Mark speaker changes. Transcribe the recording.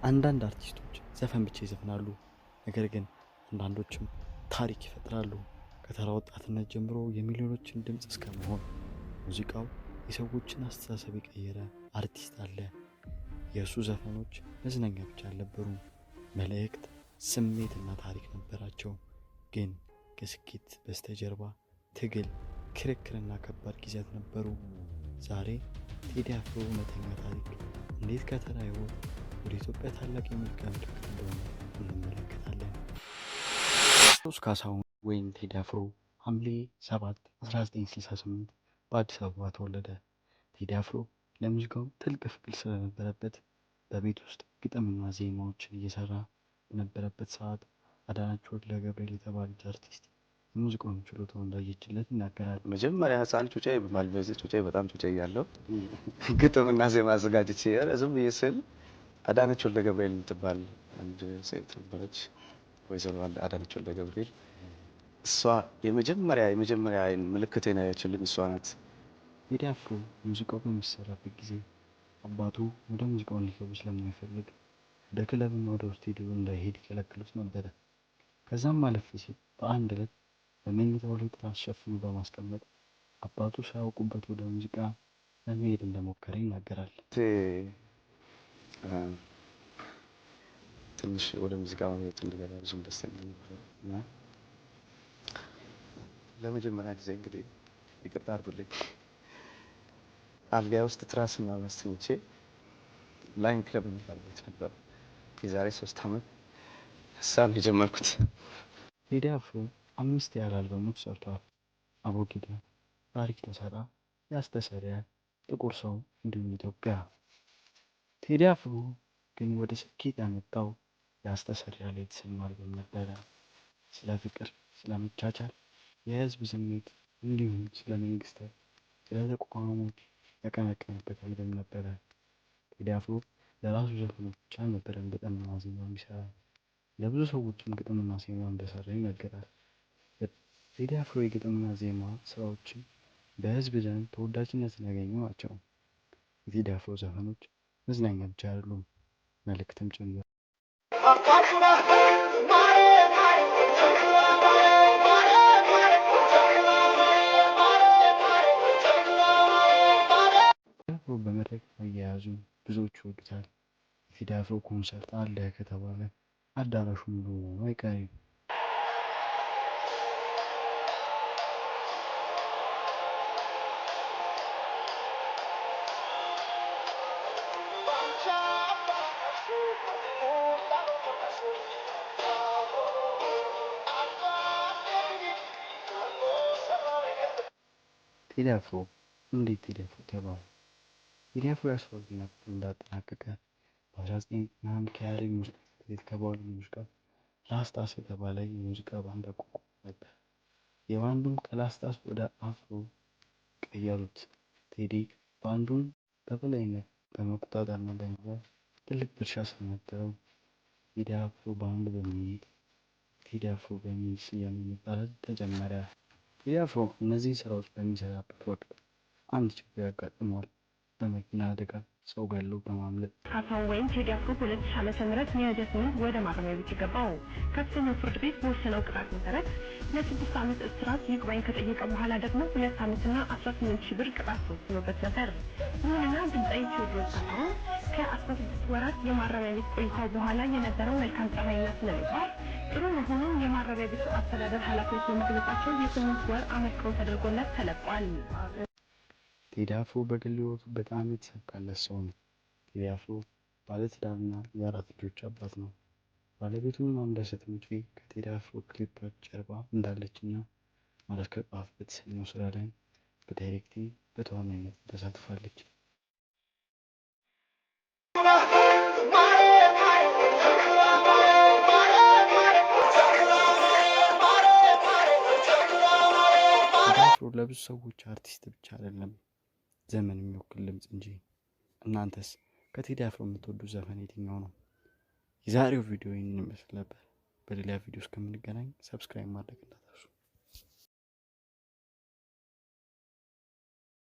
Speaker 1: አንዳንድ አርቲስቶች ዘፈን ብቻ ይዘፍናሉ፣ ነገር ግን አንዳንዶችም ታሪክ ይፈጥራሉ። ከተራ ወጣትነት ጀምሮ የሚሊዮኖችን ድምፅ እስከ መሆን ሙዚቃው የሰዎችን አስተሳሰብ የቀየረ አርቲስት አለ። የእሱ ዘፈኖች መዝናኛ ብቻ አልነበሩም፣ መልእክት፣ ስሜትና ታሪክ ነበራቸው። ግን ከስኬት በስተጀርባ ትግል፣ ክርክርና ከባድ ጊዜያት ነበሩ። ዛሬ ቴዲ አፍሮ እውነተኛ ታሪክ እንዴት ከተራ ሕይወት ወደ ኢትዮጵያ ታላቅ የሙዚቃ ምልክት እንደሆነ እንመለከታለን። ቴዎድሮስ ካሳሁን ወይም ቴዲ አፍሮ ሐምሌ 7 1968 በአዲስ አበባ ተወለደ። ቴዲ አፍሮ ለሙዚቃው ጥልቅ ፍቅር ስለነበረበት በቤት ውስጥ ግጥምና ዜማዎችን እየሰራ በነበረበት ሰዓት አዳነች ወልደ ገብርኤል የተባለች አርቲስት የሙዚቃውን ችሎታውን እንዳየችለት ይናገራል።
Speaker 2: መጀመሪያ ህፃን ጩጬ በዚህ ጩጬ በጣም ጩጬ እያለሁ ግጥምና ዜማ አዘጋጅቼ ዝም ብዬ ስል አዳነች ወልደ ገብርኤል የምትባል አንድ ሴት ነበረች። ወይዘሮ አዳነች ወልደ ገብርኤል እሷ የመጀመሪያ ምልክቴን ያየችልኝ እሷ ናት።
Speaker 1: ቴዲ አፍሮ ሙዚቃው በሚሰራበት ጊዜ አባቱ ወደ ሙዚቃው እንዲገቡ ስለማይፈልግ ወደ ክለብና ወደ ስቱዲዮ እንዳይሄድ ይከለክሉት ነበረ። ከዛም አለፍ ሲል በአንድ ዕለት በመኝታው ላይ ትራስ ሸፍኖ በማስቀመጥ አባቱ ሳያውቁበት ወደ ሙዚቃ ለመሄድ እንደሞከረ ይናገራል።
Speaker 2: ትንሽ ወደ ሙዚቃ እንድገባ ብዙም ደስተኛ ነበር እና ለመጀመሪያ ጊዜ እንግዲህ ይቅርታ አድርጉልኝ፣ አልጋ ውስጥ ትራስ ምናምን አስተኝቼ ላይን ክለብ የሚባል ቤት ነበር። የዛሬ 3 ዓመት እዛ ነው የጀመርኩት።
Speaker 1: ቴዲ አፍሮ 5 ያህል አልበሞች ሰርተዋል። አቦጊዳ፣ ታሪክ ተሰራ፣ ያስተሰርያል፣ ጥቁር ሰው እንዲሁም ኢትዮጵያ። ቴዲ አፍሮ ግን ወደ ስኬት ያመጣው ያስተሰርያል የተሰኘው አልበም ነበረ። ስለ ፍቅር፣ ስለ መቻቻል፣ የህዝብ ስሜት እንዲሁም ስለ መንግስት፣ ስለ ተቋሞች ያቀነቀነበት አልበም ነበረ። ቴዲ አፍሮ ለራሱ ዘፈኖች ብቻ አልነበረም ግጥምና ዜማ የሚሰራው፣ ለብዙ ሰዎችም ግጥምና ዜማ እንደሰራ ይነገራል። ቴዲ አፍሮ የግጥምና ዜማ ስራዎችም በህዝብ ዘንድ ተወዳጅነትን ያገኙ ናቸው። የቴዲ አፍሮ ዘፈኖች መዝናኛ ብቻ አይደሉም፣ መልእክትም ጭምር። ቴዲ አፍሮ በመድረክ አያያዙ ብዙዎች ይወዱታል። የቴዲ አፍሮ ኮንሰርት አለ ከተባለ አዳራሹ ሙሉ መሆኑ አይቀርም። ቴዲ አፍሮ እንዴት ቴዲ አፍሮ ተባለ? ቴዲ አፍሮ የ12ኛ ክፍል እንዳጠናቀቀ በ1991 ከያሬድ ሙዚቃ ቤት ከባለሙያዎች ጋር ላስታስ የተባለ የሙዚቃ ባንድ አቋቁሞ ነበር። የባንዱን ከላስታስ ወደ አፍሮ ቀየሩት። ቴዲ ባንዱን በበላይነት በመቆጣጠርና በመምራት ትልቅ ድርሻ ስለነበረው ቴዲ አፍሮ ባንድ በሚል ቴዲ አፍሮ በሚል ስያሜ መጠራት ተጀመረ። ቴዲ አፍሮ እነዚህን ስራዎች በሚሰራበት ወቅት አንድ ችግር ያጋጥመዋል። በመኪና አደጋ ሰው ገሎ በማምለጥ
Speaker 3: ካሳሁን ወይም ቴዲ አፍሮ በ2000 ዓመተ ምህረት ሚያዝያ 8 ወደ ማረሚያ ቤት የገባው ከፍተኛው ፍርድ ቤት በወሰነው ቅጣት መሰረት ለ6 ዓመት እስራት ይግባኝ ከጠየቀ በኋላ ደግሞ 2 ዓመትና 18,000 ብር ቅጣት ተወስኖበት ነበር። ይሁንና ድምፃዊ ቴዎድሮስ ካሳሁን ከ16 ወራት የማረሚያ ቤት ቆይታው በኋላ የነበረው መልካም ጸባይና ስነ ምግባር ጥሩ መሆኑን የማረሚያ ቤቱ አስተዳደር ኃላፊዎች በመግለጻቸው የ8 ወር አመክሮ ተደርጎለት ተለቋል።
Speaker 1: ቴዲ አፍሮ በግል ሕይወቱ በጣም የተሳካለት ሰው ነው። ቴዲ አፍሮ ባለትዳርና የ4 ልጆች አባት ነው። ባለቤቱ አምለሰት ሙጬ ከቴዲ አፍሮ ክሊፖች ጀርባ እንዳለችና ማር እስከ ጧፍ በተሰኘው ስራ ላይ በ directing በተዋናይነት ተሳትፋለች። ቴዲ አፍሮ ለብዙ ሰዎች አርቲስት ብቻ አይደለም፣ ዘመን የሚወክል ድምጽ እንጂ። እናንተስ ከቴዲ አፍሮ የምትወዱት ዘፈን የትኛው ነው? የዛሬው ቪዲዮ ይህንን ይመስል ነበር። በሌላ ቪዲዮ እስከምንገናኝ subscribe ማድረግ እንዳትረሱ።